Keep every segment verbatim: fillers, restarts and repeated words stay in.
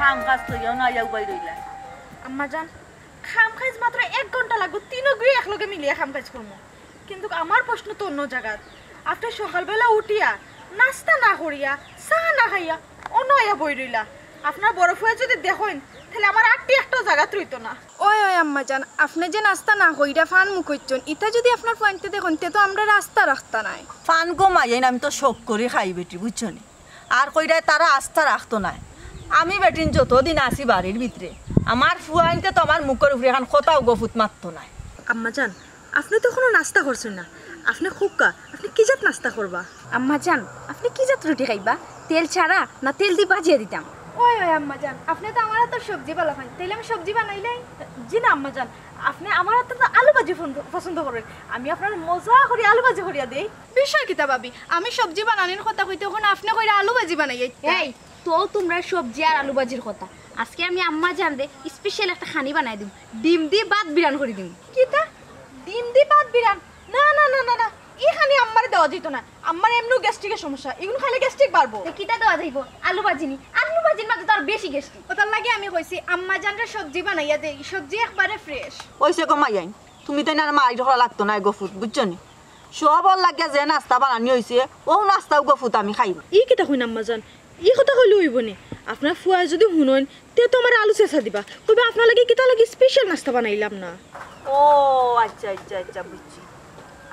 কাম কাজ লইয়াও না আইয়া উবাই রইলা। আম্মা জান, কাম কাজ মাত্র এক ঘন্টা লাগবো, তিনগুয়ে একলগে মিলিয়া কাম কাজ করমু। কিন্তু আমার প্রশ্ন তো অন্য জাগাত। আপনে সকালবেলা উঠিয়া নাস্তা না করিয়া, চা না খাইয়া অনো আইয়া বই রইলা। আপনার বড় ফুয়ায় যদি দেখইন, তাইলে আমার আটটি একটাও জাগাত রইতো না। ওই, ওই আম্মা জান, আপনে যে নাস্তা না কইরা ফান মুখইচ্ছন, ইতা যদি আপনার ফুয়াইন্তে দেখইন, তে তো আমরারে আস্তা রাখতা নায়। ফান গো মাইয়াইন, আমি তো শখ করি খাই বেটি, বুঝছো নি? আর কইরায় তারা আস্তা রাখতো নায়। আমি বেটিন যতদিন আছি বাড়ির ভিতরে, আমার ফুয়াইন্তে তো আমার মুখর উপরে এখান কথাও গফুত মারতো নায়। আম্মা জান, আপনে তো এখনো নাস্তা করছইন না। আপনে কউক্কা, আপনে কি জাত নাস্তা করবা? আম্মা জান, আপনে কি জাত রুটি খাইবা? তেল ছাড়া না তেল দি ভাজিয়া দিতাম? ওই, ওই আম্মা জান, আপনে তো আমার আতর সবজি ভালা পাইন, তাইলে আমি সবজি বানাইলাই। জি না আম্মা জান, আপনে আমার আতর তো আলু ভাজি ফন-, পছন্দ করইন। আমি আপনারে মজা করি আলু ভাজি করিয়া দেই। বিষয় কিতা ভাবি? আমি সবজি বানানির কথা কইতে অখন আপনে কইরা আলু ভাজি বানাইয়া দিতা। এই, তো তুমরার সবজি আর আলু ভাজির কথা। আজকে আমি আম্মা জানরে special একটা খানি বানাই দিমু। ডিম দি ভাত বিরান করি দিমু। কিতা? ডিম দি ভাত বিরান? না, না, না, না, না। ই খানি আম্মারে দেওয়া যাইতো না। আম্মার এমনেও গ্যাস্ট্রিকের সমস্যা। ইগুন খাইলে গ্যাস্ট্রিক বাড়বো। তে কিতা দেওয়া যাইবো? আলু ভাজি নি? আলু ভাজির মাঝে তো আর বেশি গ্যাস্ট্রিক। ওটার লাগি আমি কইছি আম্মা জানরে সবজি বানাইয়া দেই। সবজি একবারে fresh। ওইছে গো মাইয়াইন, তুমি তাইন আর মাইর করা লাগতো নায় গফুত, বুঝছো নি? সবর লাগিয়া যে নাস্তা বানানি অইছে, অউ নাস্তাও গফুত আমি খাইমু। ই কিতা কইন আম্মা জান? ই কথা কইলে অইবো নি? আপনার ফুয়ায় যদি হুনইন, তে তো আমারে আলু ছেঁচা দিবা। কইবা, "আপনার লাগি কিতা লাগি special নাস্তা বানাইলাম না?" ও আচ্ছা, আচ্ছা, আচ্ছা, বুঝছি।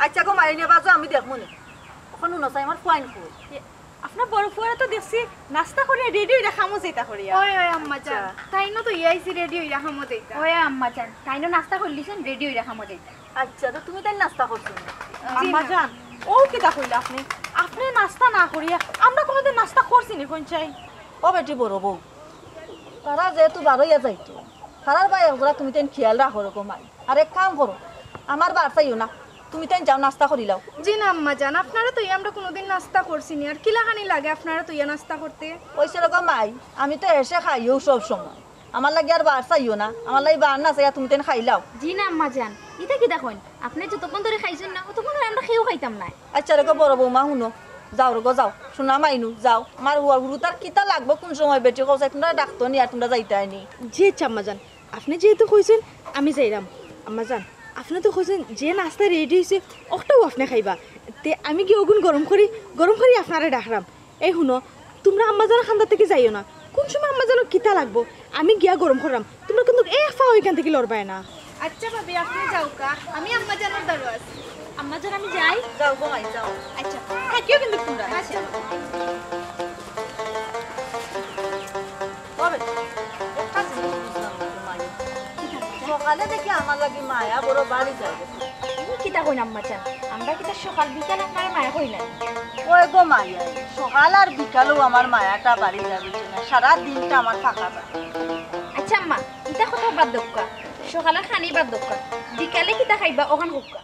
আচ্ছা গো মাইয়াইন, বাজো, আমি দেখমু নে। অখন হুনো চাই আমার ফুয়াইন কই? এ, আপনার বড় ফুয়ারে তো দেখছি নাস্তা করিয়া ready অইরা কামো যাইতা করিয়া। ওই, ওই আম্মা জান, আচ্ছা। তাইনও তো ইয়া আইছি ready অইরা কামো যাইতা। ওই আম্মা জান, তাইনও নাস্তা করিলিছইন, ready অইরা কামো যাইতা। আচ্ছা, তো তুমি তাইন নাস্তা করছো না? জি আম্মা না। জান, ও কিতা কইলা আপনে? আপনে নাস্তা না করিয়া আমরা কোনোদিন নাস্তা করছি নি, কইন চাই? ও বেটি বড় বউ, তারা যেহেতু বারইয়া যাইতো, তারার বায় একজরা তুমি তাইন খেয়াল রাখো রকম আই। আর এক কাম করো, আমার বার চাইও না, তুমি তাইন যাও নাস্তা করিলাও। জি না আম্মা জান, আপনারে তো আমরা কোনোদিন নাস্তা করছি নি, আর কিলাখানি লাগে আপনারে তো ইয়া নাস্তা করতে? ওই সেরকম আই, আমি তো এসে খাইও সব সময়। আমার লাগি আর বার চাইও না, আমার লাগি বার না চাইয়া তুমি তাইন খাইলাও। জি না আম্মা জান, ইতা কিতা কইন? আপনে যতক্ষণ ধরি খাইছইন না, অতক্ষণ ধরি আমরা কেউ খাইতাম নায়। আচ্ছা রে গো বড় বৌমা, হুনো, যাও রে গো, যাও, সোনা মাইনু, যাও। আমার হুয়ার হুরুতার কিতা লাগবো, কোন সময় বেটি কও চাই, তুমরারে ডাকতো নি আর তুমরা যাইতায় নি। জি আচ্ছা আম্মা জান, আপনে যেহেতু কইছইন, আমি যাইরাম। আম্মা জান, আপনে তো কইছইন যে নাস্তা ready অইছে, অকটাউ আপনে খাইবা। তে আমি গিয়া অগুন গরম করি, গরম করি আপনারে ডাকরাম। এই হুনো, তুমরা আম্মা জানর কান্দা থাকি যাইও না। কোন সময় আম্মা জানর কিতা লাগবো, আমি গিয়া গরম কররাম। তুমরা কিন্তু এক পাও ইখান থাকি লড়বায় না। আচ্ছা ভাবি, আপনে যাউক্কা, আমি আম্মা জানর দ্বারো আছি। আম্মা জান, আমি যাই। যাও গো মাই, যাও। আচ্ছা, থাকিও কিন্তু তুমরা। আচ্ছা। তবে একটা জিনিস বুঝলাম না গো মাই। সকালে দেখি আমার লাগি মায়া বড় বাড়ি যায় গেছে। ই কিতা কইন আম্মা জান? আমরা কিতা সকাল বিকাল আপনারে মায়া করি না? ওই গো মাইয়া, সকাল আর বিকালেও আমার মায়াটা বাড়ি যায় বুঝছো না, সারা দিনটা আমার ফাঁকা যায়। আচ্ছা আম্মা, ইতা কথা বাদ দেউক্কা, সকালের খানি বাদ দেউক্কা, বিকালে কিতা খাইবা অখান কউক্কা।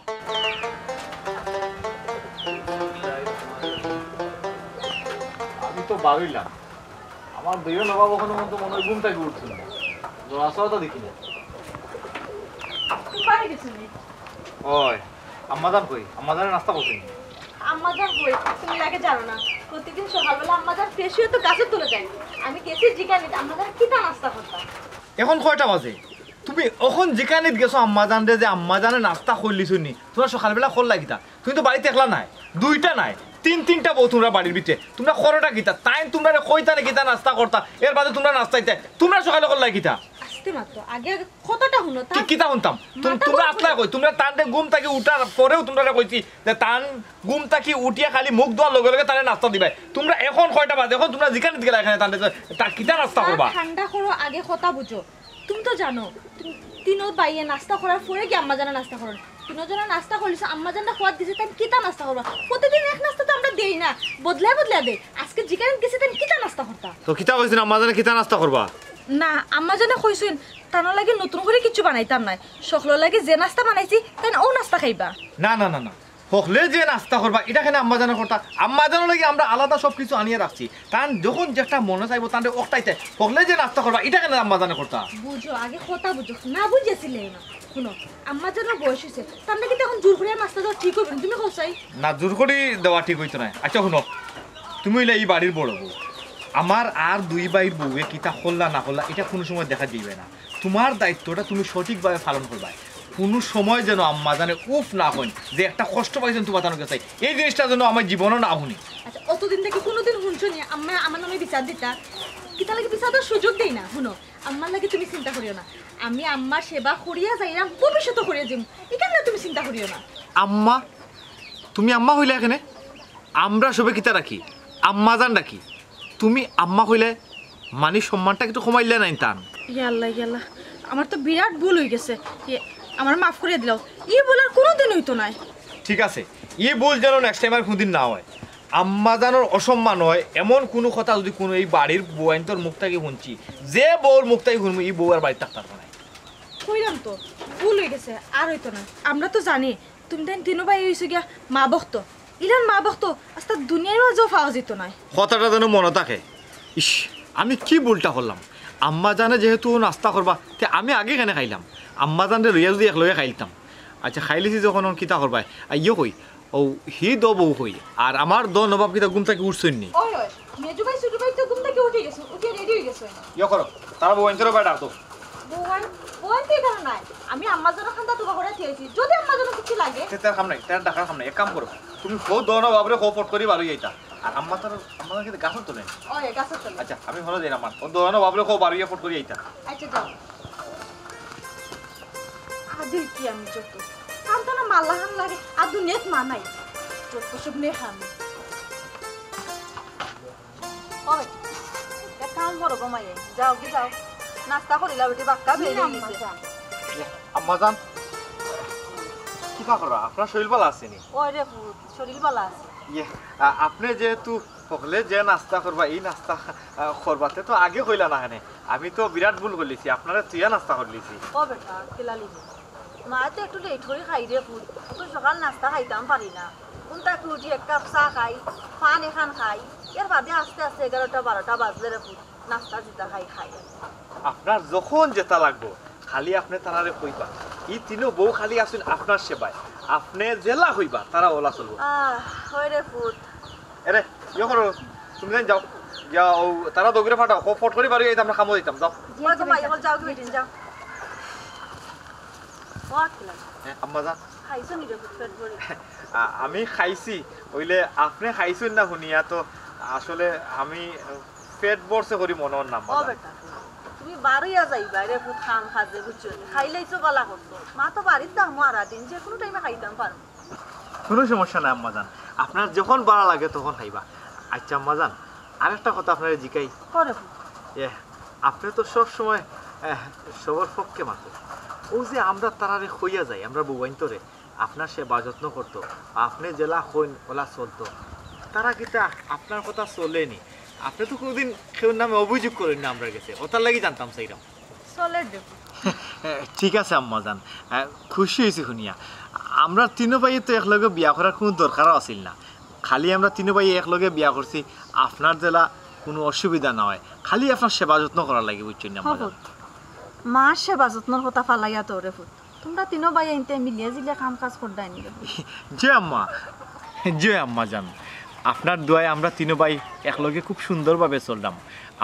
আমি তো বারইলাম। আমার দুইও নবাব অখনো মনে তো মনে হয় ঘুম থাকি উঠছইন না। লড়াচড়া তো দেখি না। বাড়ি গেছইন নি? ওই, আম্মা জান কই? আম্মা জানে নাস্তা করছইন নি? আম্মা জান কই? তুমি লাগে জানো না। প্রতিদিন সকালবেলা আম্মা জান fresh অইয়া তো গাছর তলে যাইন। আমি গেছি জিকানিত আম্মা জান কিতা নাস্তা করতা। এখন কয়টা বাজে? তুমি অখন জিকানিত গেছো আম্মা জানরে যে আম্মা জানে নাস্তা করলিছইন নি? তুমরা সকালবেলা করলায় কিতা? তুমি তো বাড়িত একলা নায়, দুইটা নায়, তিন তিনটা বউ তুমরার বাড়ির ভিতরে। তুমরা করোটা কিতা? তাইন তুমরারে কইতা নি কিতা নাস্তা করতা, এর বাদে তুমরা নাস্তাইতায়। তুমরা সকালে করলায় কিতা? আস্তে মাতো, আগে আগে কথাটা হুনো। কি, কিতা হুনতাম? তুম-, তুমরা আতলায় কই? তুমরা তানরে ঘুম থাকি উঠার পরেউ তুমরারে কইছি যে তান ঘুম থাকি উঠিয়া খালি মুখ ধোয়ার লগে লগে তানরে নাস্তা দিবায়। তুমরা এখন কয়টা বাজে? এখন তুমরা জিকানিত গেলায় কেনে তানরে, তা কিতা নাস্তা করবা? ঠান্ডা করো, আগে কথা বুঝো। তুমি তো জানো, তুমি তিনো ভাইয়ে নাস্তা করার পরে গিয়া আম্মা জানে নাস্তা করইন। তিনো জনে নাস্তা করলিছে, আম্মা জানরে কওয়াত দিছে, তাইন কিতা নাস্তা করবা? প্রতিদিন এক নাস্তা তো আমরা দেই না, বদলায় বদলায় দেই। আজকে জিকানিত গেছি, তাইন কিতা নাস্তা করতা? তো কিতা কইছইন আম্মা জানে কিতা নাস্তা করবা? না, আম্মা জানে কইছইন, তানর লাগি নতুন করি কিচ্ছু বানাইতাম নায়। হকলর লাগি যে নাস্তা বানাইছি, তাইন অউ নাস্তা খাইবা। না, না, না, না। হকলে যে নাস্তা করবা, ইটা কেনে আম্মা জানে করতা? আম্মা জানর লাগি আমরা আলাদা সব কিছু আনিয়া রাখছি। তান যখন যেটা মনে চাইবো, তানরে অকটাইতে হকলে যে নাস্তা করবা, ইটা কেনে আম্মা জানে করতা? বুঝো, আগে কথা বুঝো, না বুঝাইলে অয় না। হুনো, আম্মা জানর বয়স অইছে, তানরে কিতা অখন জোর করিয়া নাস্তা দেওয়া ঠিক অইবো নি? তুমি কও চাই। না, জোর করি দেওয়া ঠিক অইতো নায়। আচ্ছা হুনো, তুমি অইলা ই বাড়ির বড় বউ, আমার আর দুই ভাইর বউয়ে কিতা করলা না করলা, ইটা কুনু সময় দেখা যাইবে না। তুমার দায়িত্বটা তুমি সঠিকভাবে পালন করবায়। কুনু সময় যেন আম্মাজানে উফ না কইন, যে একটা কষ্ট পাইছইন তুমার তানু গেছে, এই জিনিসটা যেন আমার জীবনও না হুনি। আচ্ছা, অতদিন থাকি কুনুদিন হুনছো নি আম্মায় আমার নামে বিচার দিতা? কিতার লাগি বিচার দেওয়ার সুযোগ দেই না? হুনো, আম্মার লাগি তুমি চিন্তা করিও না। আমি আম্মার সেবা করিয়া যাইরাম, ভবিষ্যতও করিয়া যাইমু। ইখান নিয়া তুমি চিন্তা করিও না। আম্মা? তুমি আম্মা কইলায় কেনে? আমরা সবে কিতা ডাকি? আম্মাজান ডাকি। তুমি আম্মা কইলায়, মানি সম্মানটা একটু কমাইলা নাইন তান? ইয়া আল্লাহ, ইয়া আল্লাহ, আমার তো বিরাট ভুল অইগেছে। ইয়ে, আমারে মাফ করিয়া দিলাও। ই ভুল আর কুনুদিন অইতো নায়। ঠিক আছে, ই ভুল যেন next time আর কুনুদিন না অয়। আম্মাজানর অসম্মান অয় এমন কুনু কথা যুদি কুনু এই বাড়ির বউয়াইন্তর মুখ থাকি হুনছি, যে বউর মুখ থাকি হুনমু, ই বউ আর বাড়িত থাকতাম নায়। কইলাম তো, ভুল অইগেছে, আর অইতো নায়। আমরা তো জানি তুমি তাইন তিনো ভাই অইছো গিয়া মা ভক্ত। ইলান মা ভক্ত আস্তা দুনিয়ার মাঝেও পাওয়া যাইতো নায়। কথাটা যেন মনো থাকে। ইস, আমি কি ভুলটা করলাম? আম্মাজানে যেহেতু নাস্তা করবা, তে আমি আগে কেনে খাইলাম? আম্মাজানরে লইয়া যুদি একলগে খাইলতাম। আচ্ছা, খাইলিছি যখন, অখন কিতা করবায়? আইও কই? ও, হি দো বউ কই? আর আমার দো নবাব কিতা ঘুম থাকি উঠছইন নি? ওই, ওই, মেজু ভাই, ছোট ভাই তো ঘুম থাকি উঠি গেছে, উঠি রেডি অই গেছে। ইয়ে করো, তারা বউয়াইন্তরে বায় ডাক দেও। বউয়াইন, বউয়াইন তো এখানো নাই। আমি আম্মাজানর কান্দা তুবা করিয়া থুইছি। যুদি আম্মাজানর কিচ্ছু লাগে। তে তার কাম নাই, তার ডাকার কাম নাই। এক কাম করো, তুমি কও দো নবাবরে কও ফট করি বারই আইতা। আর আম্মা তার, আম্মা তার কিতা গাছর তলে? ওই, গাছর তলে। আচ্ছা, আমি হনো যাই না আমার। ও দো নবাবরে কও বারইয়া ফট করি আইতা। আচ্ছা, যাও। আদিল কি আমি যত। কাম তো না মাল্লা খান লাগে, আর দুনিয়াত মা নাই। যত সব নেই খান। ওই, এক কাম করো গো মাইয়ে, যাও কি যাও। নাস্তা করিলা বেটি, বাক্কা জি, বেরিয়ে আম্মা গেছে। যান। ইয়ে, আম্মাজান, কিতা করো? আপনার শরীর ভালা আছে নি? ওই রে পুত, শরীর ভালা আছে। ইয়ে, আ-, আপনে যেহেতু হকলে যে নাস্তা করবা, এই নাস্তা, আ, করবাতে তো আগে কইলা না কেনে। আমি তো বিরাট ভুল করিলিছি, আপনারে তুইয়া নাস্তা করিলিছি। ও বেটা, কিলা লিবি? মা তো একটু লেট করি খাই রে পুত, অত সকাল নাস্তা খাইতাম পারি না। ঘুম থাকি উঠি এক কাপ চা খাই, পান এখান খাই, এর বাদে আস্তে আস্তে এগারোটা বারোটা বাজলে রে পুত, নাস্তা যেতা খাই খাই। আপনার যখন যেতা লাগবো, খালি আপনে তারারে কইবা। ই তিনো বউ খালি আছইন আপনার সেবায়, আপনে যেলা কইবা, তারা ওলা চলবো। আহ, হয় রে পুত। এরে, ইয়ে করো, তুমি যেন যাও, যাও, তারা দগরে ফাটাও, কও ফট করি বারই আইতা, আমরা কামো যাইতাম, যাও। ওই গো মাই, যাও কি বেটিন, যাও। ও আকিলা। হ্যাঁ, আম্মাজান। খাইছো নি রে পুত পেট ভরি? আ-, আমি খাইছি, অইলে আপনে খাইছইন না হুনিয়া তো আসলে আমি পেট ভরছে করি মনো অর না, ও আম্মাজান। বেটা, তুমি বারইয়া যাইবায় রে পুত কাম কাজে, বুঝছো নি? খাইলেই তো বালা করতো। মা তো বাড়িত থাকমু হারা দিন, যে কুনু টাইমে খাইতাম পারমু। কুনু সমস্যা নাই আম্মাজান, আপনার যখন বালা লাগে তখন খাইবা। আচ্ছা আম্মাজান, আরেকটা কথা আপনারে জিকাই। করে পুত। এ, আপনে তো সব সময়, এ, সবর পক্ষে মাতইন। অউ যে আমরা তারারে কইয়া যাই, আমরা বউয়াইন্তরে, আপনার সেবা যত্ন করতো, আপনে যেলা কইন ওলা চলতো, তারা কিতা আপনার কথা চলে নি? আপনে তো কুনুদিন কেউর নামে অভিযোগ করইন না আমরার গেছে, অতার লাগি জানতাম চাইরাম। চলের দেখো। ঠিক আছে আম্মাজান, আহ, খুশি অইছি হুনিয়া। আমরা তিনো ভাইয়ে তো একলগে বিয়া করার কুনু দরকারও আছিল না, খালি আমরা তিনো ভাইয়ে একলগে বিয়া করছি, আপনার যেলা কুনু অসুবিধা না অয়, খালি আপনার সেবা যত্ন করার লাগি, বুঝছইন নি আম্মাজান? হবত, মার সেবা যত্নর কথা ফালাইয়া তো রে পুত, তুমরা তিনো ভাইয়াইন্তে মিলিয়া জিলিয়া কাম কাজ কররায় নি রে পুত। জি আম্মা, জি আম্মাজান, আপনার দোয়ায় আমরা তিনো ভাই একলগে খুব সুন্দরভাবে চলরাম।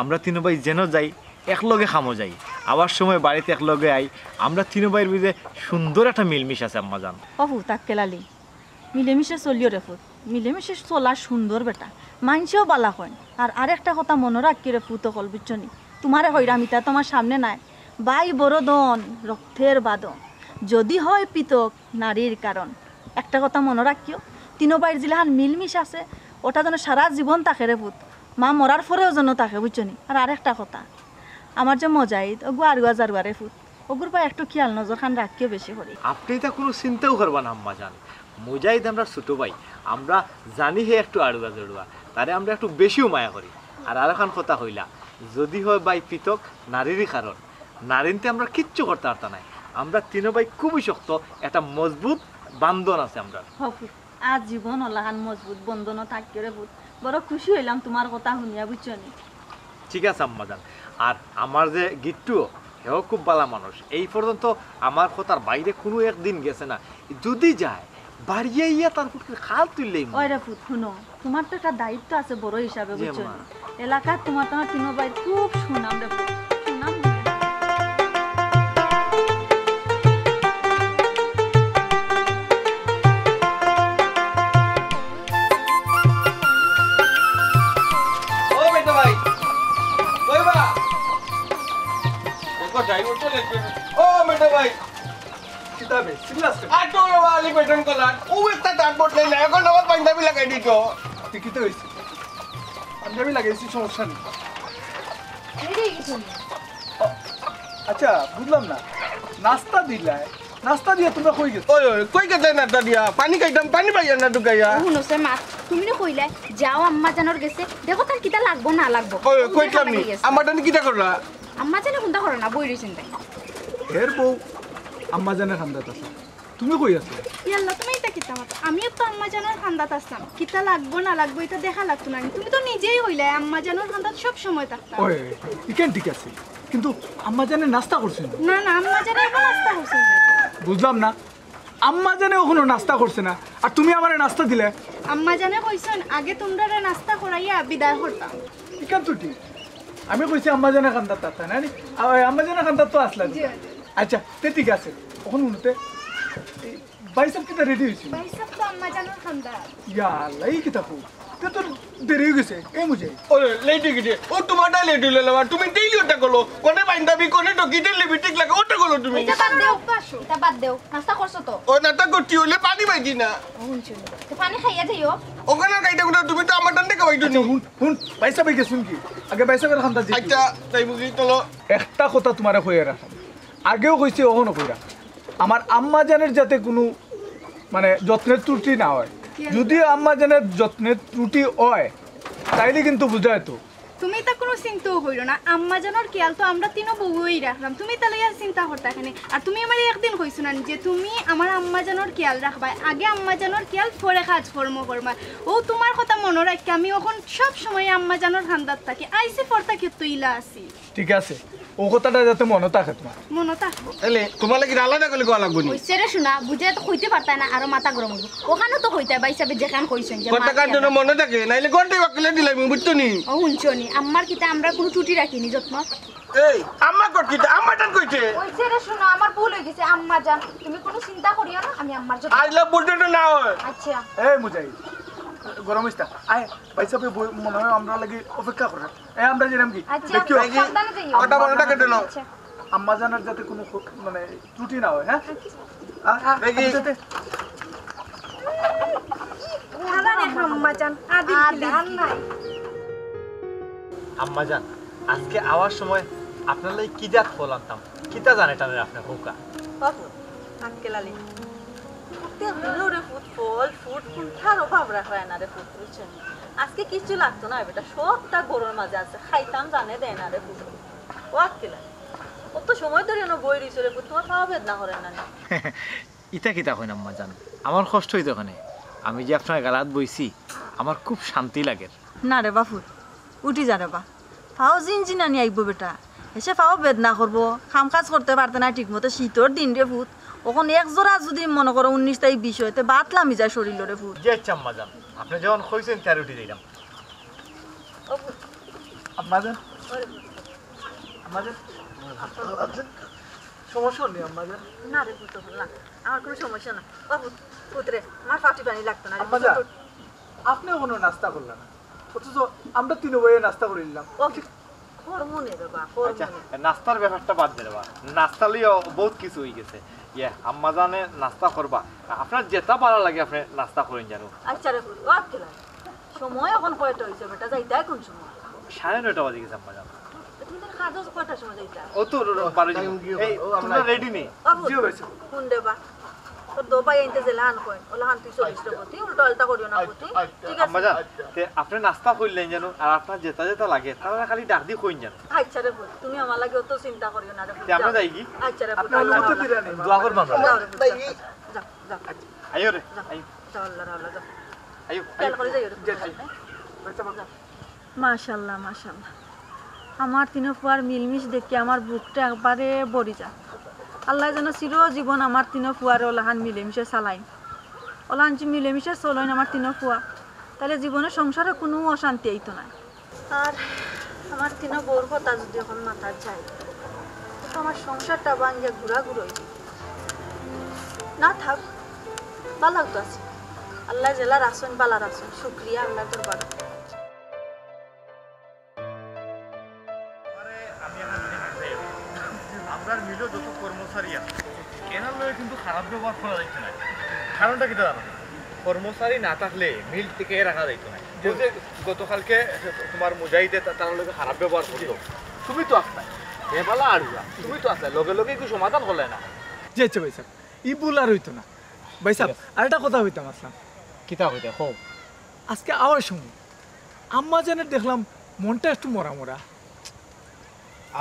আমরা তিনো ভাই যেনো যাই, একলগে কামো যাই, আওয়ার সময় বাড়িত একলগে আই। আমরা তিনো ভাইর ভিতরে সুন্দর একটা মিলমিশ আছে আম্মাজান। ও পুত আক্কেল আলী, মিলেমিশে চলিও রে পুত, মিলেমিশে চলা সুন্দর বেটা, মাইনষেও বালা কইন। আর আরেকটা কথা মনো রাখিও রে পুত অকল, বুঝছো নি? তুমারে কইরাম, ইতা তুমার সামনে নাই, ভাই বড় ধন, রক্তের বাঁধন, যদি হয় পৃথক নারীর কারণ। একটা কথা মনো রাখিও, তিনো ভাইর যেলাখান মিলমিশ আছে, ওটা যেন সারা জীবন থাকে রে পুত, মা মরার পরেও যেন থাকে, বুঝছো নি? আর আরেকটা কথা, আমার যে মজাইদ, অগু আরুয়া জারুয়া রে পুত, অগুর পায় একটু খিয়াল নজর খান রাখিও বেশি করি। আপনে ইতা কুনু চিন্তাও করবা না আম্মাজান, মুজাহিদ আমরার ছোট ভাই, আমরা জানি হে একটু আড়ুয়া জড়ুয়া, তারে আমরা একটু বেশিউ মায়া করি। আর আরোখান কথা কইলা, যদি হয় ভাই পৃথক নারীরই কারণ, নারীন্তে আমরা কিচ্ছু করতা পারতা নায়। আমরা তিনো ভাই খুবই শক্ত, একটা মজবুত বান্ধন আছে আমরার। হ পুত, আজীবন অলাখান মজবুত বন্ধনও থাকিও রে পুত। বড় খুশি অইলাম তুমার কথা হুনিয়া, বুঝছো নি? ঠিক আছে আম্মাজান। আর আমার যে গিট্টু, হেও খুব বালা মানুষ। এই পর্যন্ত আমার কথার বাইরে কুনু একদিন গেছে না। যদি যায়, বাড়িয়ে ইয়া তার ফুটকির খাল তুললেই মনে। ওই রে ফুত, হুনো, তোমার তো একটা দায়িত্ব আছে বড় হিসাবে, জি, বুঝছো মা। নি? এলাকাত তোমার, তোমার তিনো ভাইর খুব সুনাম রে ফুত, সুনাম। ও বেটা ভাই, কই বা? ও কোথায়? ও চলে গেল। ও বেটা ভাই, কিতাবে সিরিয়াস। আটো বালি বেটন কলার। ও একটা ডাট বট লইলা, এখন আমার পাঞ্জাবি লাগাই দিত। তুই কিতা হইছে? পাঞ্জাবি লাগাইছি, সমস্যা নেই। আচ্ছা, বুঝলাম না, নাস্তা দিলায়, নাস্তা দিয়া তোমরা কই গেছো? ওই, ওই, কই গেছে নাস্তা দিয়া? পানি খাইতাম, পানি পাইয়া না ঢুকাইয়া। হুনো সে মা, তুমি না কইলায় যাও আম্মা জানর গেছে, দেখো তার কিতা লাগবো না লাগবো। ওই, ওই, কইতাম নি। আমার টানি কিতা করলা? আম্মা জানে কুন্তা করে না, বই রইছেন তাই। এর বউ আম্মা জানের খান্দাত আছে, তুমি কই আছো? ইয়াল্লা, তুমি এটা কিতা মাতো? আমিও তো আম্মা জানর খান্দাত আসতাম, কিতা লাগবো না লাগবো এটা দেখা লাগতো না নি। তুমি তো নিজেই কইলায় আম্মা জানর খান্দাত সব সময় থাকতাম। ওই, ইখান ঠিক আছে, কিন্তু আম্মা জানে নাস্তা করছে না। না না, আম্মা জানে এখন নাস্তা করছেন না। বুঝলাম না, আম্মা জানে এখনো নাস্তা করছে না, আর তুমি আমারে নাস্তা দিলে। আম্মা জানে কইছেন আগে তোমরারে নাস্তা করাইয়া বিদায় করতাম। ইখান তো ঠিক, আমি কইছি আম্মা জানে খান্দাত থাকতা না নি? আ, ওই আম্মা জানে খান্দাত তো আসলা। জি, জি। আচ্ছা, তে ঠিক আছে, এখন হুনতে ভাইসাব কিতা রেডি হইছে? ভাইসাব তো আম্মা জানর খান্দাত। ইয়া আল্লাহ, এই কিতা খুব, তে তো দেরি হয়ে গেছে। এই মুজে ওই, লেট হয়ে গেছে। ও তোমারটা লেট হইলে না, তুমি ডেইলি ওটা করো। কোনে পাঞ্জাবি, কোনে টকি, ডেইলি মিটিং লাগে, ওটা করো তুমি। এটা বাদ দেও, এটা বাদ দেও। নাস্তা করছো তো? ও নাস্তা করছি হইলে পানি পাইছি না। হুনছো নি? তো পানি খাইয়া যাইও। ওখানে খাইতে কোনো তুমি তো আমার টান থেকে বাইতো নি। হুন, হুন, ভাইসাব গেছইন কি? আগে ভাইসাবর খান্দাত যাই। আচ্ছা, তাই বুঝি চলো। একটা কথা তোমারে কইয়া রাখলাম, আগেও কইছি, অখনো কইরা, আমার আম্মা জানের যাতে কোনো মানে যত্নের ত্রুটি না হয়। যদি আম্মা জানের যত্নের ত্রুটি হয়, তাইলে কিন্তু বুঝায় তো। তুমি তা কোনো চিন্তাও কইরো না, আম্মা জানর খেয়াল তো আমরা তিনো বউই রাখলাম। তুমি তা লইয়া চিন্তা করতা কেনে? আর তুমি আমারে একদিন কইছো না যে তুমি আমার আম্মা জানর খেয়াল রাখবায়, আগে আম্মা জানর খেয়াল, পরে কাজ কর্ম করবায়। ও তোমার কথা মনো রাখিয়া আমি অখন সব সময় আম্মা জানর খান্দাত থাকি, আইছি পর থাকি তো ইলা আছি। ঠিক আছে, ও কথাটা যাতে মনো থাকে তোমার। মনো থাকবো। এলে তোমার লাগি আলাদা করে গোয়া লাগবো নি। ওই সেরে শোনা, বুঝে তো কইতে পারতায় না, আরো মাথা গরম হইব। ওখানে তো কইতায় ভাইসাবে যেখান কইছেন যে কথা কার জন্য মনে থাকে, নাইলে ঘন্টায় বাক্কলে দিলাম, বুঝছো নি? ও হুনছো নি, আম্মার কিতা আমরা কোনো ত্রুটি রাখিনি যত্ন। এই, আম্মা কর কিতা? আম্মা টান কইছে। ওই সেরে শোনা, আমার ভুল হয়ে গেছে আম্মা জান, তুমি কোনো চিন্তা করিও না, আমি আম্মার যত্ন। আইলা বুঝতে তো না হয়। আচ্ছা। এই মুজাহিদ, গরম হইস না। আয়, ভাইসাবে বই-, মনে হয় আমরা লাগি অপেক্ষা করে। এই আমরা যেরাম কি? আচ্ছা, দেখিও। সাবধানে যাইও। ওটা বড়টা কেটে নাও। আচ্ছা। আম্মা জানার যাতে কোনো খো-, মানে ত্রুটি না হয়, হ্যাঁ? হ্যাঁ? দেখি। যাতে আবার এক আম্মা জান, আদিল আদিল। আর নাই। আম্মাজান, আজকে আওয়ার সময় আপনার লাগি কি জাত ফল আনতাম, কিতা জানে টানের আপনি কউক্কা? বাবু, আক্কেল আলী, প্রত্যেক দিনও রে ফুট ফল, ফুট ফুল, তার অভাব রাখরায় না রে ফুট, বুঝছেন? আজকে কিচ্ছু লাগতো না বেটা, সবটা ঘরর মাঝে আছে, খাইতাম জানে দেয় না রে ফুট। ও আক্কেল আলী, অত সময় ধরে এনো বই রইছো রে ফুট, তোমার পাও বেদনা করে না নি? ইতা কিতা কইন আম্মাজান? আমার কষ্ট অইতো কেনে? আমি যে আপনার গালাত বইছি, আমার খুব শান্তি লাগের। না রে বা ফুত, উঠি যা রে বা। পাও জিনজিনানি আইবো বেটা। হেষে পাও বেদনা করবো, কাম কাজ করতে পারতে না ঠিক মতো, শীতর দিন রে ফুত। অখন এক জোড়া যুদি মনো করো উনিশ তারিখ বিষ অয়, তে বাত লামি যায় শরীলো রে ফুত। জি আচ্ছা আম্মাজান, আপনে যখন কইছইন, তে আর উঠি যাইরাম। আম্মাজান, আম্মাজান, সমস্যা নেই আম্মাজান। না রে পুত, না, আমার কোনো সমস্যা না। ও পুত, পুত রে, আমার পাটি পানি লাগতো না রে। আম্মাজান, আপনিও কোনো নাস্তা করলেন না, অথচ আমরা তিন ভাইয়ে নাস্তা করে নিলাম। ও, করমু নে রে বা, করমু নে। আচ্ছা, নাস্তার ব্যাপারটা বাদ দে রে বা, নাস্তা লইয়াও বহুত কিছু হয়ে গেছে। ইয়ে, আম্মাজানে নাস্তা করবা, আপনার যেটা ভালা লাগে আপনি নাস্তা করেন জানো। আচ্ছা রে পুত, ও আব্দুল্লাহ, সময় এখন কয়টা হইছে বেটা, যাইতায় কোন সময়? সাড়ে নয়টা বাজে গেছে আম্মাজান। তুমি তার কাজে কয়টার সময় যাইতা? ও তো র-, র-, বারো জন। এই, ও, তোমরা রেডি নি? ও পুত, জি, হয়েছে। কোন রে বা? তোর দো ভাই আনতে যেলা আন কইন, ওলা হান তুই চলিস রে পুত, উল্টা আল্টা করিও না পুত, আচ্ছা, আচ্ছা। ঠিক আছে? আম্মাজান, তে আপনি নাস্তা করলেন জানো, আর আপনার যেটা যেটা লাগে, তারা খালি ডাক দিয়ে কইন জানো। আচ্ছা রে পুত, তুমি আমার লাগি অত চিন্তা করিও না রে পুত, তে আমরা যাও। যাই কি? আচ্ছা রে পুত, আপনি আল্লাহ অনুমতি হাওলা। দিলেন। দোয়া করবা আমরা। যাও রে পুত, যাও, যাও, যাও। আইও রে, যাও। আইও। যাও, আল্লাহ হাওলা, যাও। আইও, খেয়াল আইও। করে যাইও রে পুত। যাও। মাশাআল্লাহ, মাশাআল্লাহ। আমার তিনো ফুয়ার মিলমিশ দেখি আমার বুকটা একবারে ভরি যায়। আল্লাহ যেন চিরজীবন আমার তিনো ফুয়ারে ওলাখান মিলেমিশে চালাইন। অলান যে মিলেমিশে চলইন আমার তিনো ফুয়া, তাইলে জীবনে সংসারে কুনু অশান্তি আইতো নায়। আর আমার তিনো বউর কথা যুদি অখন মাতাত যায়, তো আমার সংসারটা ভাঙ্গিয়া গুড়া গুড়া অইযিবো। না থাক, ভালা তো আছি। আল্লায় যেলা রাখছইন, ভালা রাখছইন, শুকরিয়া আল্লার দরবারো। আরে, আমি একটা জিনিস বুঝাই। আমরার মিলো যত কর্মচারী আছে, এরার লগে কিন্তু খারাপ ব্যবহার করা যাইতো নায়। কারণটা কিতা জানো? কর্মচারী না থাকলে মিল টিকাইয়া রাখা যাইতো নায়। ওই যে গতকালকে তুমার মুজাহিদে তা-, তারার লগে খারাপ ব্যবহার করলো, তুমি তো আছলায়। হে বালা আড়ুয়া, তুমি তো আছলায়, লগে লগে একটু সমাধান করলায় না। জি আচ্ছা ভাইসাব, ই ভুল আর অইতো না। ভাইসাব, ঠিক আছে। আরেকটা কথা কইতাম আছলাম। কিতা কইতায়, কও। আজকে আওয়ার সময় আম্মাজানরে দেখলাম মনটা একটু মরা মরা।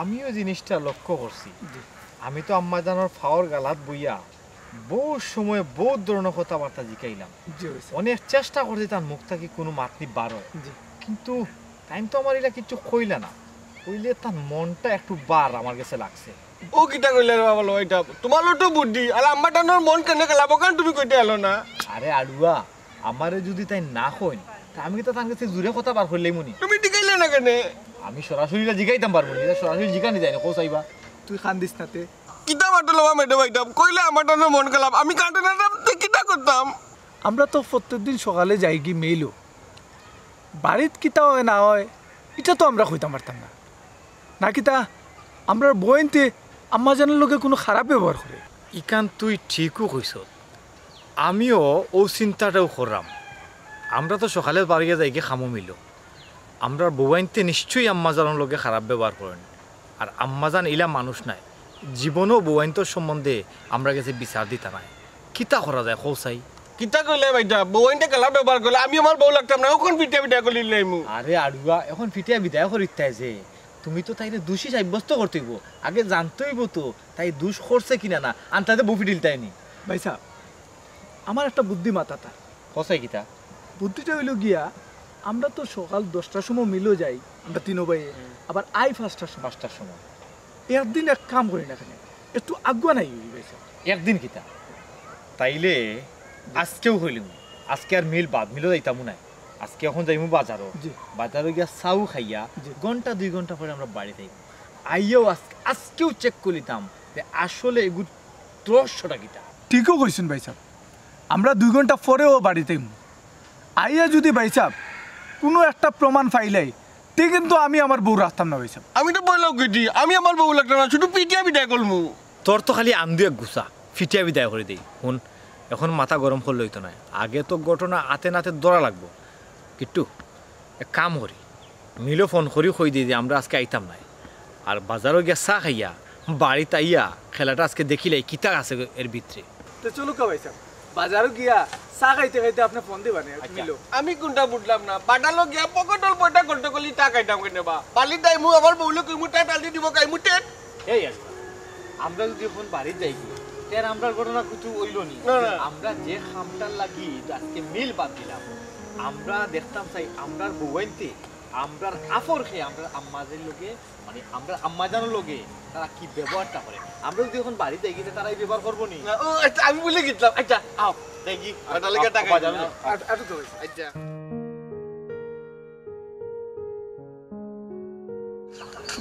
আমিও জিনিসটা লক্ষ্য করছি। জি। আমি তো আম্মাজানর পাওর গালাত বইয়া বউত সময় বউত ধরনর কথাবার্তা জিকাইলাম। জি, অইছে। অনেক চেষ্টা করছি তান মুখ থাকি কুনু মাতনি বার অয়। জি। কিন্তু তাইন তো আমারে ইলা কিচ্ছু কইলা না। কইলে তান মনটা একটু বার আমার গেছে লাগছে। ও কিতা কইলা রে বাবা, লইটা? তুমার তো বুদ্ধি, আর আম্মাজানর মন কেনে গেলা, বকান তুমি কইতে এলো না। আরে আড়ুয়া, আমারে যুদি তাইন না কইন, তে আমি কিতা তান গেছে জুরে কথা বার করিলাইমুনি? তুমি টিকাইলে না কেনে? আমি সরাসরি ইলা জিকাইতাম পারমুনি, ইলা সরাসরি জিকানি যায়নি, কও চাইবা। তুই কান্দিস না তে। কিতা মাতো লবা মেডো বাইটাম, কইলে আম্মাজানর মন গেলা, আমি কান্দে না, তে কিতা করতাম? আমরা তো প্রত্যেক দিন সকালে যাইগি মিলো, বাড়িত কিতা অয় না অয়, ইটা তো আমরা কইতাম পারতাম না। না কিতা, আমরার বউয়াইন্তে আম্মাজানর লগে কুনু খারাপ ব্যবহার করে? ইখান তুই ঠিকউ কইছস, আমিও অউ চিন্তাটাউ কররাম। আমরা তো সকালে বারইয়া যাইগি কামো মিলো, আমরার বউয়াইন্তে নিশ্চয়ই আম্মাজানর লগে খারাপ ব্যবহার করইন। আর আম্মাজান ইলা মানুষ নায়, জীবনেও বউয়াইন্তর সম্বন্ধে আমরার গেছে বিচার দিতা নায়। কিতা করা যায়, কও চাই? কিতা কইলে বাইটা? বউয়াইন্তে খারাপ ব্যবহার করলে আমি আমার বউ লাগতাম না, অখন ফিটিয়া বিদায় করিলাইমু। আরে আড়ুয়া, অখন ফিটিয়া বিদায় করিতায় যে, তুমি তো তাইরে দুষী সাব্যস্ত করতে অইবো। আগে জানতে অইবো তো তাই দুষ করছে কিনা না, আনতাতে বউ ফিটিলতায় নি। ভাইসাব, আমার একটা বুদ্ধি মাথাত আয়। কও চাই কিতা? বুদ্ধিটা অইলো গিয়া, আমরা তো সকাল দশটার সময় মিলো যাই, আমরা তিনো ভাইয়ে, হুম। আবার আই পাঁচটার সময়। পাঁচটার সময়। একদিন এক কাম করি না কেনে, একটু আগুয়া নাই অই গেছে। একদিন কিতা? তাইলে আজকেউ কইলিমু, আজকে আর মিল বাদ, মিলো যাইতামু নায়। আজকে অখন যাইমু বাজারো। জি। বাজারো গিয়া চাউ খাইয়া জি। ঘন্টা দুই ঘন্টা পরে আমরা বাড়িত আইমু। আইয়াউ আজ-, আজকেউ check করিতাম যে আসলে এগুর রহস্যটা কিতা। ঠিকউ কইছইন ভাইসাব, আমরা দুই ঘন্টা পরেউ বাড়িত আইমু। আইয়া যুদি ভাইসাব কুনু একটা প্রমাণ পাইলাই, তে কিন্তু আমি আমার বউ রাখতাম না ভাইসাব। আমি তো পয়লাউ কইছি, আমি আমার বউ লাগতাম না, শুধু ফিটিয়া বিদায় করমু। তোর তো খালি আন্দু এক গুছা, ফিটিয়া বিদায় করি দেই। হুন, অখন মাথা গরম করলে অইতো নায়, আগে তো ঘটনা আতে নাতে ধরা লাগবো। কিট্টু, এক কাম করি, মিলো ফোন করি কই দেই যে আমরা আজকে আইতাম নায়, আর বাজারো গিয়া চা খাইয়া বাড়িত আইয়া খেলাটা আজকে দেখিলাই কিতা আছে এর ভিতরে। তে চলুক্কা ভাইসাব, বাজারো গিয়া চা খাইতে খাইতে আপনে ফোন দিবা নে, আচ্ছা। মিলো। আমি কুনটা বুঝলাম না, বাটালো গিয়া পকেটর পয়টা গন্ডগোলি তা খাইতাম কেনে বা? বাড়িত আইমু, আমার বউলে কইমু, তা টালি দিব, খাইমু টেট। এই আচ্ছা, আমরা যুদি অখন বাড়িত যাইগি, তে আর আমরার ঘটনা কিছু অইলো নি। না, না। আমরা যে কামটার লাগি আজকে মিল বাদ দিলাম, আমরা দেখতাম চাই আমরার বউয়াইন্তে, আমরার আফরকে, আমরার আম্মাজির লগে মানে, আমরার আম্মাজানর লগে তারা কি ব্যবহারটা করে? আমরা যুদি অখন বাড়িত যাইগি, তে তারা ই ব্যবহার করবো নি? না, ও, আচ্ছা, আমি ভুলে গেছিলাম। আচ্ছা, আও, দেখি, আ-, বাটালে আ-, গিয়া টাকা আব্বা দিলাম। জানো? আ-, আ-, তো ভাই। আচ্ছা।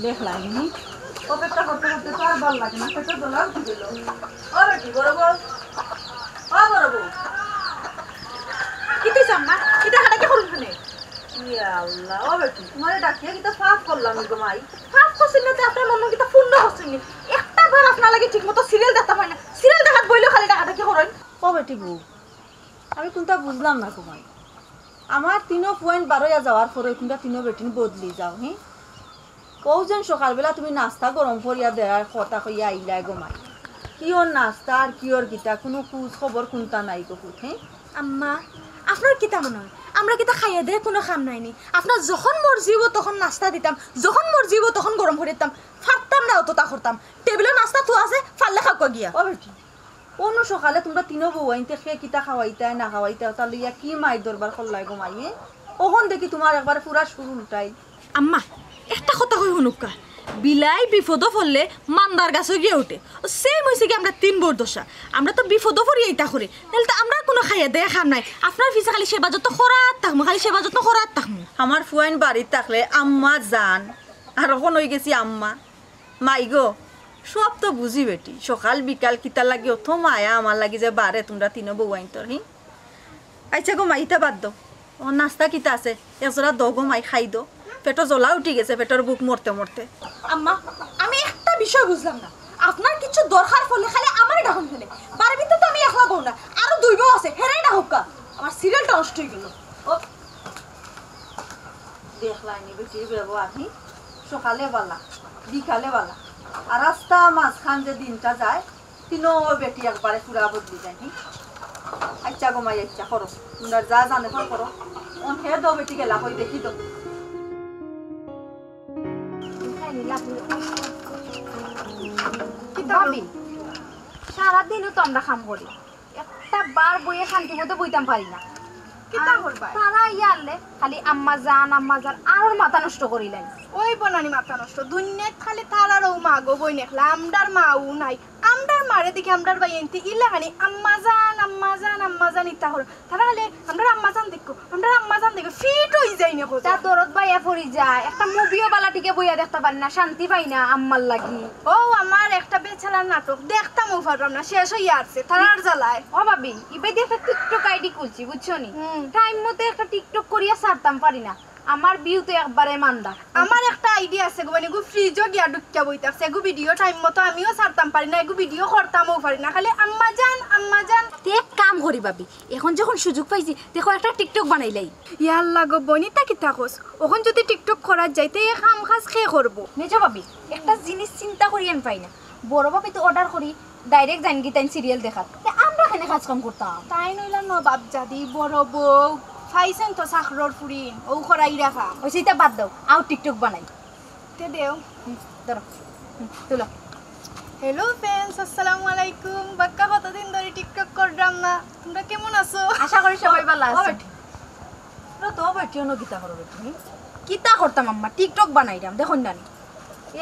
দেখলাম নি? অপেক্ষা করতে করতে তো আর ভালা লাগে না, পেটর জ্বালা উঠি গেল। ও বেটি, বড় বউ, ও বড় বউ, কিতা চান না? কিতা হাঁটা কি করুন এখানে? ইয়া আল্লাহ, ও বেটি, তুমারে ডাকিয়া কিতা পাপ করলাম গো মাই? পাপ করছইন না তে আপনার মনে কিতা পুণ্য করছইন নি? একটা বার আপনার লাগি ঠিক মতো serial দেখতাম পারি না। Serial দেখাত বইলেও খালি ডাকাডাকি করইন। ও বেটি বউ, আমি কুনটা বুঝলাম না গো মাই। আমার তিনো ফুয়াইন বারইয়া যাওয়ার পরে কুনটা তিনো বেটিন বদলি যাও, হে? অউ যেন সকালবেলা তুমি নাস্তা গরম করিয়া দেওয়ার কথা কইয়া আইলায় গো মাই। কিওর নাস্তা আর কিওর কিতা, কুনু খুজ খবর কুনটা নাই গো পুত, হে? আম্মা, আপনার কিতা মনে অয়? আমরা কিতা খাইয়া দেয় কুনু কাম নাই নি? আপনার যখন মর্জি অইবো তখন নাস্তা দিতাম, যখন মর্জি অইবো তখন গরম করি দিতাম। পারতাম না অততা করতাম। টেবিলো নাস্তা থুয়া আছে, পারলে খাউক্কা গিয়া। ও বেটি, অনো সকালে তুমরা তিনো বউয়াইন্তে কে কিতা খাওয়াইতায় না খাওয়াইতায়, অতা লইয়া কি মাইর দরবার করলায় গো মাইয়ে? অখন দেখি তুমার একবারে পুরা সুর উল্টাইল। আম্মা, একটা কথা কই হুনুক্কা, বিলাই বিপদো পড়লে মান্দার গাছো গিয়া উঠে। ও, সেম অইছে কি আমরার তিন বউর দশা। আমরা তো বিপদো পড়িয়া ইতা করি, নাইলে তো আমরার কুনু খাইয়া দেয়া কাম নাই। আপনার পিছে খালি সেবা যত্ন করাত থাকমু, খালি সেবা যত্ন করাত থাকমু। আমার ফুয়াইন বাড়িত থাকলে আম্মা জান, আর অখন অইগেছি আম্মা। মাই গো, সব তো বুঝি বেটি, সকাল বিকাল কিতার লাগি অত মায়া আমার লাগি যে বাড়ে তুমরা তিনো বউয়াইন্তর, হি? আইচ্ছা গো মাই, ইতা বাদ দেও। ও নাস্তা কিতা আছে, এক জরা দেও গো মাই, খাই দেও। পেটো জ্বলা উঠি গেছে, পেটর ভুক মরতে মরতে। আম্মা, আমি একটা বিষয় বুঝলাম না, আপনার কিছু দরকার পড়লে খালি আমারে ডাকইন কেনে? বাড়ির ভিতরে তো আমি একলা বউ না, আরো দুই বউ আছে, হেরারে ডাকউক্কা। আমার সিরিয়ালটা নষ্ট অই গেল। ও, দেখলায়নি বেটির ব্যবহার, হি? সকালে বালা, বিকালে বালা, আর রাস্তা মাঝখান যে দিনটা যায়, তিনো বেটি একবারে পুরা বদলি যায়, হি? আইচ্ছা গো মাই, আইচ্ছা, করো, তুমরার যা জানে তাই করো। অন হে দেও বেটি গেলা কই দেখি দেও। কিতা ভাবি, সারাদিনও তো আমরা কাম করি, একটা বার বইয়া শান্তি মতো বইতাম পারি না। কিতা আর করবায়? তারা ইয়ারলে খালি আম্মা জান, আম্মা জান, আর ওর মাথা নষ্ট করিলাইন। ওই বনানি মাথা নষ্ট, দুনিয়াত খালি তারার ও মা গো বইন একলা, আমরার মাও নাই। আমরার মারে দেখি আমরার ভাইয়াইন্তে ইলা খানি আম্মা জান, আম্মা জান, আম্মা জান ইতা করো। তারা খালি আমরার আম্মা জান দেখো, আমরার আম্মা জান দেখো, ফিট অই যাইন নি কথা। তা দরদ বাইয়া পড়ি যায়, একটা মুভিও বালা টিকে বইয়া দেখতা পারি না, শান্তি পাই না আম্মার লাগি। ও আমার একটা বেচালার নাটক, দেখতামও পারলাম না, শেষ অইয়া আছে, তারার জ্বালায়। ও ভাবি, ইবাদি একটা TikTok আইডি খুলছি, বুঝছো নি? হুম। টাইম মতো একটা TikTok করিয়া ছাড়তাম পারি না, আমার ভিউ তো একবারে মান্দা। আমার একটা আইডি আছে গো, মানে গো ফ্রিজও গিয়া ঢুকিয়া বই থাকছে, এগু ভিডিও টাইম মতো আমিও ছাড়তাম পারি না, এগু ভিডিও করতামও পারি না, খালি আম্মা জান, আম্মা জান। তে এক কাম করি ভাবি, এখন যখন সুযোগ পাইছি, দেখো একটা TikTok বানাইলাই। ইয়াল্লা গো বইন, ইতা কিতা কস? অখন যদি TikTok করাত যাই, তে এ কাম কাজ কে করবো? মেজো ভাবি, একটা জিনিস চিন্তা করি আমি পাই না। বড় ভাবি তো অর্ডার করি, ডাইরেক্ট যাইন গি তাইন সিরিয়াল দেখাত। তে আমরা কেনে কাজ কাম করতাম? তাইন অইলা নবাব জাদি, বড় বউ, পাইছইন তো চাকরর ফুড়িন, অউ করাইরা কাম। অইছে, ইতা বাদ দেও, আও TikTok বানাই। তে দেও। হুম, ধরো। হুম, তুলো। হ্যালো ফ্রেন্ডস, আসসালামু আলাইকুম। বাক্কা কতদিন ধরি TikTok কররাম না, তুমরা কেমন আছো? আশা করি সবাই ভালা আছো। ও বেটি, তুমরা তো বেটি অনো কিতা করো বেটি? কিতা করতাম আম্মা, TikTok বানাইরাম, দেখইন না নি।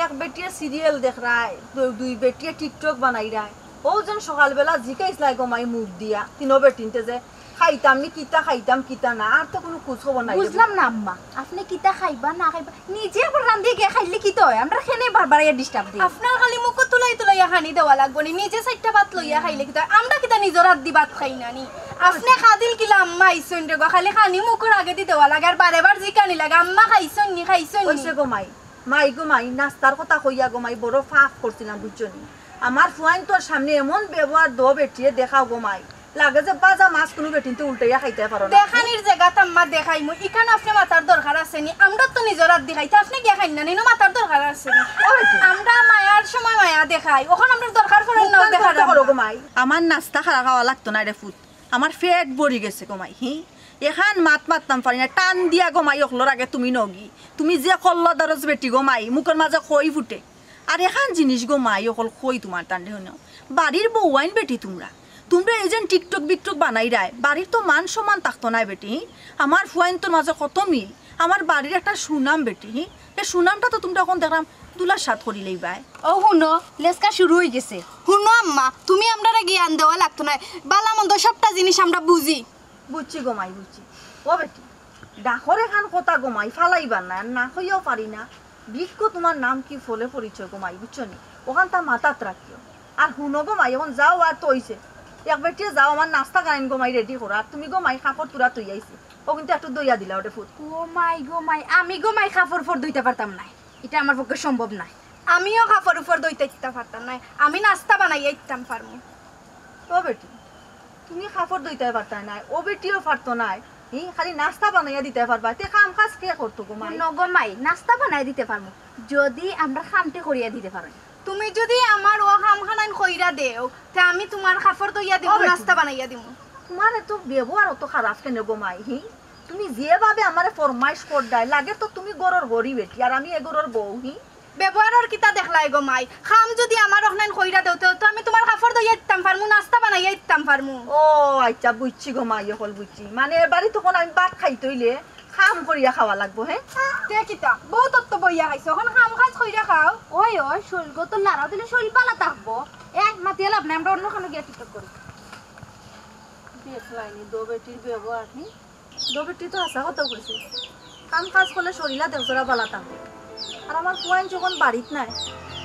এক বেটিয়ে সিরিয়াল দেখরায়, দু-, দুই বেটিয়ে TikTok বানাইরায়। অউ যেন সকালবেলা জিকাইছলায় গো মাই মুখ দিয়া, তিনো বেটিন্তে যে খাইতাম নি কিতা, খাইতাম কিতা না, আর তো কুনু খোঁজ খবর নাই রে। বুঝলাম না আম্মা, আপনে কিতা খাইবা না খাইবা, নিজে একবার রান্ধিয়া গিয়া খাইলে কিতা অয়? আমরারে কেনে বারবার আইয়া ডিস্টার্ব দেইন? আপনার খালি মুখো তুলাই তুলাইয়া খানি দেওয়া লাগবো নি, নিজে চাইরটা ভাত লইয়া খাইলে কিতা অয়? আমরা কিতা নিজর আতদি ভাত খাই না নি? আপনে কাদিল কিলা আম্মা আইছইন রে গো, খালি খানি মুখর আগেদি দেওয়া লাগে আর বারে বার জিকানি লাগে, আম্মা খাইছইন নি, খাইছইন নি? অইছে গো মাই, মাই গো মাই, নাস্তার কথা কইয়া গো মাই, বড় পাপ করছিলাম, বুঝছো নি? আমার ফুয়াইন্তর সামনে এমন ব্যবহার দেও বেটিয়ে দেখাও গো মাই, লাগে যে ভাজা মাছ কুনু বেটিন্তে উল্টাইয়া খাইতায় পারো না। দেখানির জাগাত আম্মা দেখাইমু, ইখান আপনে মাতার দরকার আছে নি? আমরা তো নিজর আতদি খাইতাম, আপনে গিয়া খাইন না নি, ইনো মাতার দরকার আছে নি? ও বেটি। আমরা মায়ার সময় মায়া দেখাই, অখন আমরার দরকার পড়ে না, মুখ কান দেখার বন্ধ করো আমরা। গো মাই। আমার নাস্তা খারা খাওয়া লাগতো নায় রে ফুত, আমার পেট ভরি গেছে গো মাই, হি? এখান মাত মাততাম পারি না, টান দিয়া গো মাই অকলর আগে তুমি নগি। তুমি যে কল্লা দরজ বেটি গো মাই, মুখর মাঝে খই ফুটে। আর এখান জিনিস গো মাই অকল কই তুমার তানরে হুনো। বাড়ির বউয়াইন বেটি তুমরা। তুমরা এই যেন TikTok বিকটক বানাইরায়, বাড়ির তো মান সম্মান থাকতো নায় বেটি, হি? আমার ফুয়াইন্তর মাঝে কত মিল, আমার বাড়ির একটা সুনাম বেটি, হি? এ সুনামটা তো তুমরা অখন দেখরাম ধুলার সাৎ করিলাইবায়। ও হুনো, লেসকা শুরু অই গেছে। হুনো আম্মা, তুমি আমরারে জ্ঞান দেওয়া লাগতো নায়, বালা মন্দ সবটা জিনিস আমরা বুঝি। বুঝছি গো মাই, বুঝছি। ও বেটি, ডাকর এখান কথা গো মাই, ফালাইবার না, আর না কইয়াও পারি না। বৃক্ষ তুমার নাম কি ফলে পরিচয় গো মাই, বুঝছো নি? অখানতা মাথাত রাখিও। আর হুনো গো মাই, অখন যাও আর তো অইছে। এক বেটিয়ে যাও, আমার নাস্তা খাইন গো মাই রেডি করো। আর তুমি গো মাই কাপড় তুরা থইয়া আইছি, অউ কিন্তু একটু ধইয়া দিলাও রে ফুত। ও মাই গো মাই, আমি গো মাই কাপড় ফর ধইতাম পারতাম নায়, ইটা আমার পক্ষে সম্ভব নায়। আমিও কাপড় উপর ধইতাম পারতাম নায়, আমি নাস্তা বানাইয়া দিতাম পারমু। ও বেটি, তুমি কাপড় ধইতায় পারতায় নায়, ও বেটিও পারতো নায়, হি, খালি নাস্তা বানাইয়া দিতায় পারবায়, তে কাম কাজ কে করতো গো মাই? হুনো গো মাই, নাস্তা বানাইয়া দিতাম পারমু, যদি আমরার কামটা করিয়া দিতায় পারো। তুমি যদি আমার অউ কামখানাইন কইরা দেও, তে আমি তুমার কাপড় ধইয়া দিমু, ও বেটি। নাস্তা বানাইয়া দিমু। তুমার এত ব্যবহার অত খারাপ কেনে গো মাই, হি? তুমি যেভাবে আমারে ফরমাইশ কররায়, লাগে তো তুমি ঘরর হড়ি বেটি, আর আমি এ ঘরর বউ, হি? ব্যবহারর কিতা দেখলায় গো মাই? কাম যদি আমার অখনাইন কইরা দেও, তে তো আমি তুমার কাপড় ধইয়া দিতাম পারমু, নাস্তা বানাইয়া দিতাম পারমু। ও আইচ্ছা, বুঝছি গো মাই, অকল বুঝছি। মানে, এ বাড়িত অখন আমি ভাত খাইতে অইলে কাম করিয়া খাওয়া লাগবো, হে? তে কিতা? বউত তো বইয়া খাইছো, অখন কাম কাজ করিয়া খাও। ওই, ওই, শরীল গো তো নাড়া দিলে শরীল বালা থাকবো। এ, মাতিয়া লাভ নাই, আমরা অন্য খানো গিয়া টিকটক করি। দেখলায়নি, দো বেটির ব্যবহার, হি? দো বেটি তো হাছা কথা কইছে। কাম কাজ করলে শরীলা দেখজরা বালা থাকবো। আর আমার ফুয়াইন যখন বাড়িত নাই,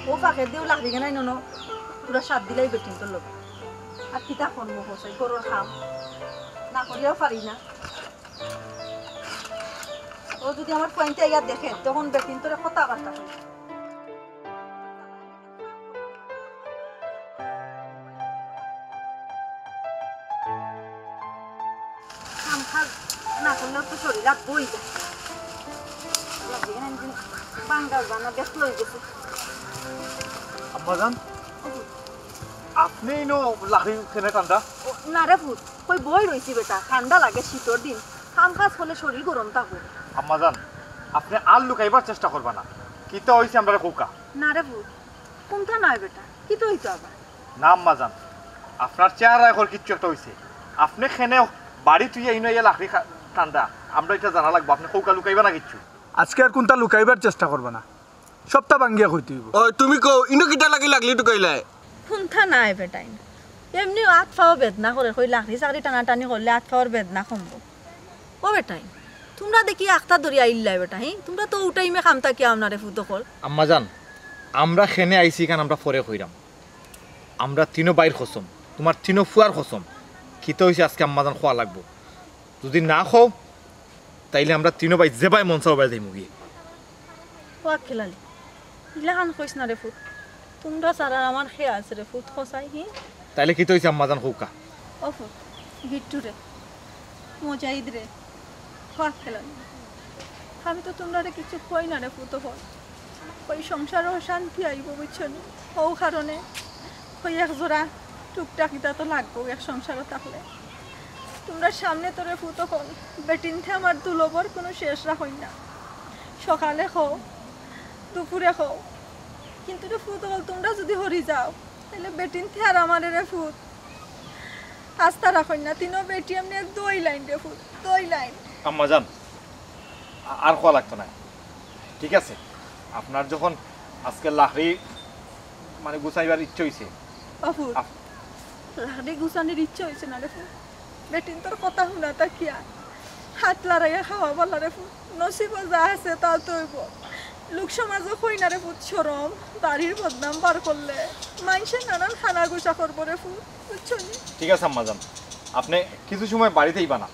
ও ফাঁকে দিও লাগবি কেন নন, পুরা সাত দিলাই বেটিন তো লোক। আর কিতা করবো কও চাই, ঘরর কাম না করিয়াও পারি না। ও যদি আমার ফুয়াইনতে আইয়া দেখে, তখন বেটিন তোরে কথাবার্তা কইবে। কাম কাজ না করলেও তো শরীর আর বই যায়। বাঙ্গাল বানা ব্যস্ত হয়ে গেছে। আম্মাজান, আপনি ইনো লাকড়ি কেনে টানরা? ও, না রে পুত, কই বই রইছি বেটা, ঠান্ডা লাগে শীতর দিন, কাম কাজ করলে শরীর গরম থাকবো। আম্মাজান, আপনি আর লুকাইবার চেষ্টা করবা না, কিতা হইছে আমরারে কউক্কা। না রে পুত, কুন্তা নায় বেটা, কিতা হইতো আবার? না আম্মাজান, আপনার চেহারা এখন কিচ্ছু একটা হইছে। আপনি কেনে বাড়ি থুইয়া ইনো আইয়া লাকড়ি খা-, টানরা, আমরা ইটা জানা লাগবো। আপনি কউক্কা, লুকাইবা না কিচ্ছু। আজকে আর কুন্তা লুকাইবার চেষ্টা করবা না, সবটা ভাঙ্গিয়া কইতে অইবো। ওই, তুমি কও, ইনো কিতা লাগি লাগলি টুকাইলায়? কুন্তা নায় বেটাইন, এমনিও আত পাও বেদনা করে, কই লাকড়ি চাকড়ি টানাটানি করলে আত পাওর বেদনা কমবো। ও বেটাইন, তুমরা দেখি আখতা ধরি আইল্লায় বেটা, হি? তুমরা তো ও টাইমে কাম থাকি আও না রে পুত অকল। আম্মাজান, আমরা কেনে আইছি ইখান আমরা পরে কইরাম। আমরা তিনো ভাইর কসম, তুমার তিনো ফুয়ার কসম, কিতা হইছে আজকে আম্মাজান কওয়া লাগবো। যদি না কও, তাইলে আমরা তিনো ভাই যেবায় মন চায় অবায় যাইমুগি। ও আক্কেল আলী, ইলাখান কইস না রে পুত। তুমরা ছাড়া আমার কে আছে রে পুত, কও চাই, হি? তাইলে কিতা হইছে আম্মাজান কউক্কা? ও পুত, বিট্টু রে, মুজাহিদ রে, ও আক্কেল আলী, আমি তো তুমরারে কিচ্ছু কই না রে পুত অকল। ওই সংসারও শান্তি আইবো, বুঝছো নি? ও কারণে ওই এক জোড়া টুকটাক ইতা তো লাগবো এক সংসারও থাকলে। তুমরার সামনে তো রে পুত অকল, বেটিন্তে আমার দুলভর কুনু শেষ রাখইন না। সকালে কও, দুপুরে কও, কিন্তু রে পুত অকল, তুমরা যদি হরি যাও, তাইলে বেটিন্তে আর আমারে রে পুত আস্তা রাখইন না। তিনো বেটি এমনে দই লাইন রে পুত, দই লাইন। আম্মাজান, আ-, আর কওয়া লাগতো না। ঠিক আছে, আপনার যখন আজকে লাকড়ি মানে গুছাইবার ইচ্ছা হইছে, ও পুত, আপ- লাকড়ি গুছানির ইচ্ছা হইছে না রে পুত। বেটিন্তর কথা হুনা থাকিয়া হাত লড়াইয়া খাওয়া বালা রে পুত। নসিবো যা আছে তা তো অইবো। লোক সমাজও কই না রে পুত শরম, বাড়ির বদনাম বার করলে মাইনষে নানান কানাঘুষা করবো রে পুত, বুঝছো নি? ঠিক আছে আম্মাজান, আপনি কিছু সময় বাড়িত আইবা না,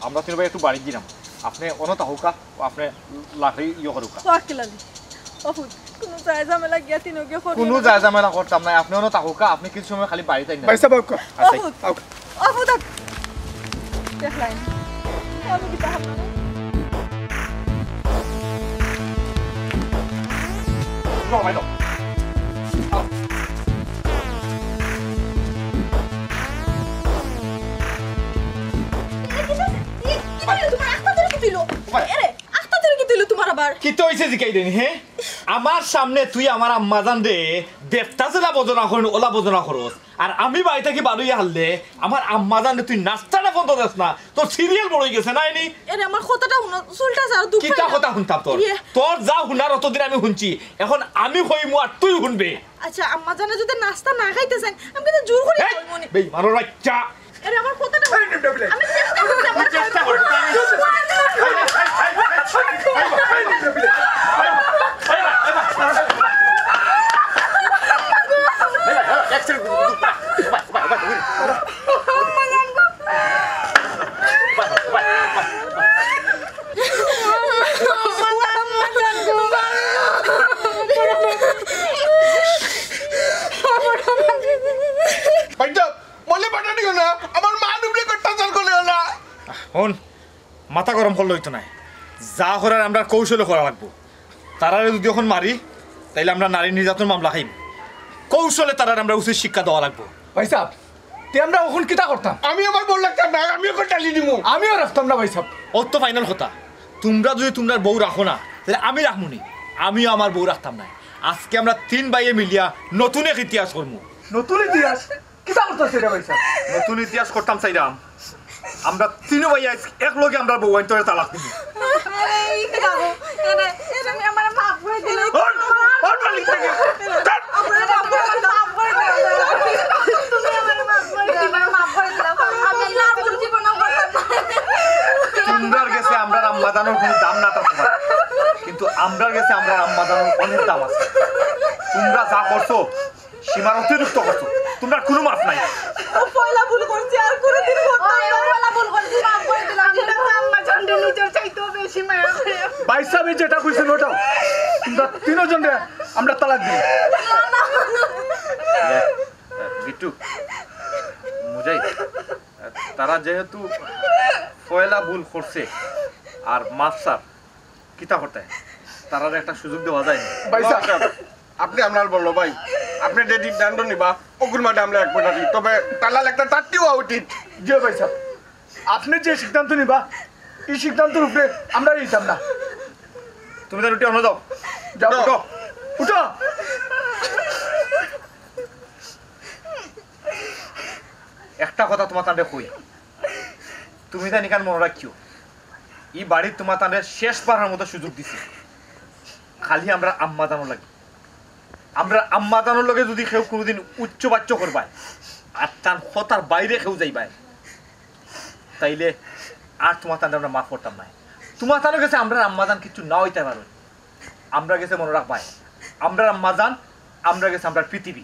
আমরা তিনো ভাই একটু বাড়িত গেলাম, আপনি অনো থাকউক্কা, ও আপনি লাকড়ি ইয়ে করউক্কা। ও আক্কেল আলী, ও পুত, কুনু যায় ঝামেলা গিয়া তিনো গিয়া করি কুনু না। যায় ঝামেলা করতাম না, আপনি অনো থাকউক্কা, আপনি কিছু সময় খালি বাড়িত আইন না। ভাইসাব, আউক্কা। আচ্ছা। ও পুত, আউক্কা। ও পুত, আউক্কা। দেখলায় নি? আমি কিতা হারলাম? লো, ভাই, লো। আও। এ, কিতা অইছে? এ, কিতা অইলো? তুমার আখতা ধরি কিতা অইলো? ভাই। এরে, আখতা ধরি কিতা অইলো তুমার আবার? কিতা অইছে জিকাইরায়নি, হে? আমার সামনে তুই আমার আম্মাজানরে দেবতা যেলা বন্দনা করইন, অলা বন্দনা করস। আর আমি বাড়ি থাকি বারইয়া হারলে আমার আম্মাজানরে তুই নাস্তাটা পর্যন্ত দেস না। তোর serial বড় অইগেছে না এনি? এরে, আমার কথাটা হুনো, চুলটা ছাড়ো, দুখ কিতা পাই না। কথা হুনতাম তোর? ইয়ে। তোর যা হুনার অতদিন আমি হুনছি, এখন আমি কইমু আর তুই হুনবে। আচ্ছা, আম্মাজানে যদি নাস্তা না খাইতা চাইন, আমি কিন্তু জোর করি এই, কইমু নি। বেইমানর বাচ্চা। এরে, আমার কথাটা হুনো। এই, নিমটা বিলাই। আমি চেষ্টা করছি, আমার চেষ্টা করছি। ভাইসাব, মনে পাঠানিও না, আমার মা নুবরে অত্যাচার করিও না। হুন, মাথা গরম করলে অইতো নায়। যা করার আমরা কৌশলে করা লাগবো। তারারে যদি অখন মারি, তাইলে আমরা নারী নির্যাতন মামলা খাইমু। কৌশলে তারারে আমরা উচিত শিক্ষা দেওয়া লাগবো। ভাইসাব, তে আমরা অখন কিতা করতাম? আমি আমার বউ রাখতাম না, আমি অখন টালি দিমু। আমিও রাখতাম না ভাইসাব। অউ তো final কথা। তুমরা যদি তুমরার বউ রাখো না, তাইলে আমি রাখমু নি। আমিও আমার বউ রাখতাম নায়। আজকে আমরা তিন ভাইয়ে মিলিয়া নতুন এক ইতিহাস করমু। নতুন ইতিহাস? কিতা করতাছে রে ভাইসাব? নতুন ইতিহাস করতাম চাইরাম। আমরা তিনো ভাই আইজ এক লগে আমরা বউয়াইন্তরে তালাক দিমু। এই কি বাবু? এরে, এরে, তুমি আমারে মাফ করে দিলাও। ওঠ, ওঠ, মালিক থেকে। চল। আমারে মাফ করে দিলাও, মাফ করে দিলাও। তুমি আমারে মাফ করে দিলাও, মাফ করে দিলাও। আমি আর ভুল জীবনও করতাম না। তোমরার গেছে আমরার আম্মাজানর কুনু দাম না থাকতে পারে, কিন্তু আমরার গেছে আমরার আম্মাজানর অনেক দাম আছে। তোমরা যা করছো, সীমার অতিরিক্ত করছো, তোমরার কুনু মাফ নাই। ও পয়লা ভুল করছি, আর কোনোদিন করতাম না। পয়লা ভুল করছি, মাফ করে দিলাম। এটা তো আম্মাজানরে নিজর চাইতেও বেশি মায়া করে। ভাইসাবে যেটা কইছইন ওটাও, তোমরা তিনো জনরে আমরা তালাক দিমু। গিট্টু, মুজাহিদ, তারা যেহেতু পয়লা ভুল করছে আর মাফ চার, কিতা করতে? তারারে একটা সুযোগ দেওয়া যায় না? ভাইসাব, আপনে আমরার বড় ভাই, আপনে যে সিদ্ধান্ত নিবা, অগুর মাঝে আমরা একমত আছি। তবে তালাক একটা চারটি হওয়া উচিত। জি ভাইসাব, আপনে যে সিদ্ধান্ত নিবা, ই সিদ্ধান্তর উপরে আমরা দিতাম না। তুমি তাইলে উঠি অনো যাও। যাও। উঠো। উঠো। একটা কথা তুমাতানরে কই, তুমি যেন ইখান মনো রাখিও, ই বাড়িত তুমাতানরে শেষবারর মতো সুযোগ দিছি, খালি আমরার আম্মাজানর লাগি। আমরার আম্মাজানর লগে যুদি কেউ কুনুদিন উচ্চবাচ্য করবায় আর তান কথার বাইরে কেউ যাইবায়, তাইলে আর তুমাতানরে আমরা মাফ করতাম নায়। তুমাতানর গেছে আমরার আম্মাজান কিচ্ছু না অইতে পারে, আমরার গেছে মনো রাখবায়, আমরার আম্মাজান আমরার গেছে আমরার পৃথিবী।